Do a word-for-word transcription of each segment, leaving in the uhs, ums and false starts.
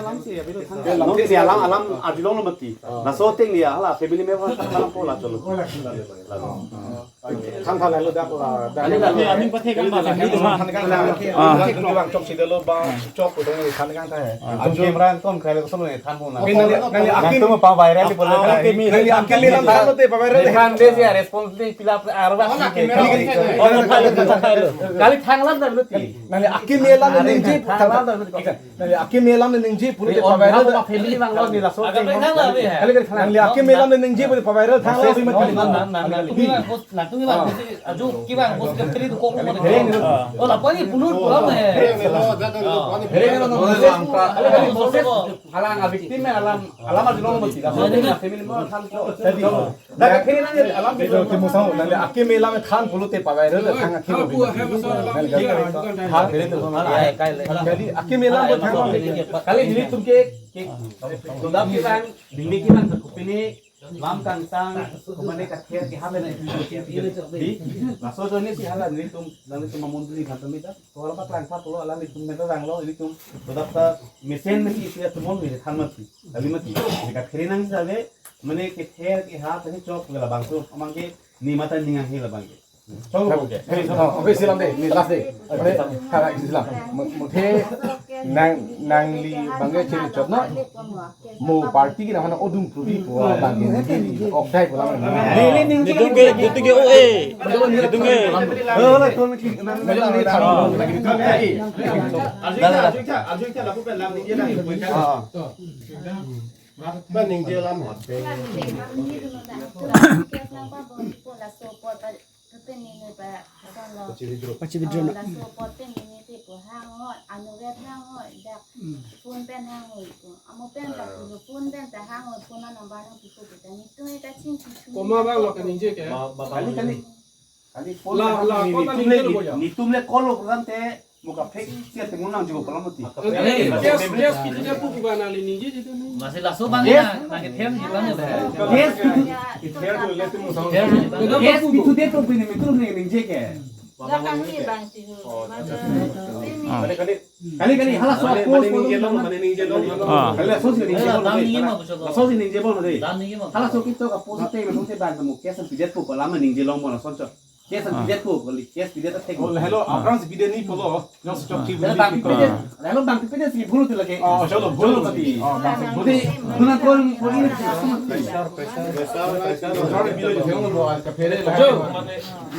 Alam si, abiru than. Nong si alam, alam arjulonglo mati. Laso ateng ni hala family member than than po la cholo. Than than lo dak la, dak. Kali la, amin pathe kan ba la. Ah. Bang chok si dolo, bang chok ko dong than kan tha. Ajo camera kon kali ko solo than po na. Nangli, nangli akim, tum pa viral di pole. Nangli akim elam than lote pa viral. Than de si response de pila arba. Kali than lam da luti. Nangli akim elam ningje than lam da luti. Nangli akim elam ningje pulote pa viral. Family bang lo ni laso. Kali kali than. Nangli akim elam ningje pulote pa viral than lo si mati. Nang nang nang nang. Nang tu bang bos, nang tu bang bos, ajo ki bang bos ke tri tu kok mo. Oh, la pani pulut pulang eh. Kali kali Moses, halang a victim eh, alam, alam arjulonglo mati. Laso ateng ni family member than po. Jadi dak kiri nang alam itu timu sang, nangli akim elam than pulote pa viral than akim. Than kiri tu. Jadi akim elam than. Kali nelitum ke, ke, dodap ki bang, dingli ki bang, kopine, lam kangsang, komane kather ke hap na di. Laso ajoine si hala nelitum, nelitum amondoli kan tami ta. Ko alam paklang tha pulo, alam nelitum meta rang lo, nelitum dodap ta mesen mesi isi atum mon ni than mati. Kali mati. Kather nang sabe, mane kather ke ha tadi chok ke labang tu, amang ke ni mata ningang he labang ke. Chok ke. Hey, oh, okay, silam de, ni last de. Oke, kara silam. Mo-, mothe nang, nangli bang ke chiri chot na. Mo party ke na hana odung prudi po bang ke. Ok thai po la. Neli ningje. Nelitum ke, nelitum ke O A. Nelitum ke. Oh, la kon ki. Nang ni tha. Arjulong, arjulong, arjulong, lapu pen lam ningje na. Ah. Ba ningje lam hot pe. Laso apot pen neli pa son lo. Pachi withdraw. Pachi withdraw na. Laso apot pen neli te po hang hoi, anu vet hang hoi, dak phone pen hang hoi ko. Amo pen ta pulo phone pen ta hang hoi, phone number nangpipo kita. Nelitum ke kachingki thu. Koma bang lo kaningje ke. Kali kali. Kali phone la, pen la, hang hoi, kota nelitum ningje le, lo boya. Nelitum le call lo kan te. Mo kaprek si ate mo nangjo ko pala mati. Eh, case, case pithu dia pu pu ba nangli ningje jitu ni. Masih laso bang. Yes. Na, na kethem jitu ni. Case pithu. Case pithu dia tu pini mitu ni ningje ke. Kali kali hala so. Mane, mane ningje long, mane ningje long. Ah. Kali so si ningje long. Dam ningje ma, bujo. So si ningje long de. Dam ningje ma. Hala so kito ka post te mo te bang mo case pidet ko pala ma ningje long mo na son cho. Case pidet ko, kali case pidet ta thek. Oh, hello, aphrang si pidet ni pulo, yang sejak ki. Hello, bang pidet, hello, bang pidet si bulu tu lagi. Oh, chalo, bulu mati. Oh, bang. Budi, guna kon, budi ni. Chalo, bilo je, hello, lo, ka phere la.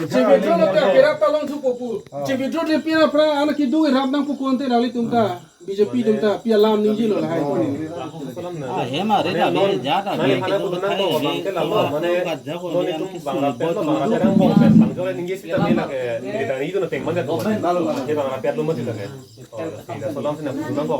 Che withdraw lo ka pera ta long thu popu. Che withdraw le pera pra, ana ki du rap nang pu konte nangli tum ta. B J P atum ta pi alam ningje lo lahai ko ni. Ah, hem are na, be ja ta, be ke to khai, be ke to ka ja ko ni, am ke sui bo.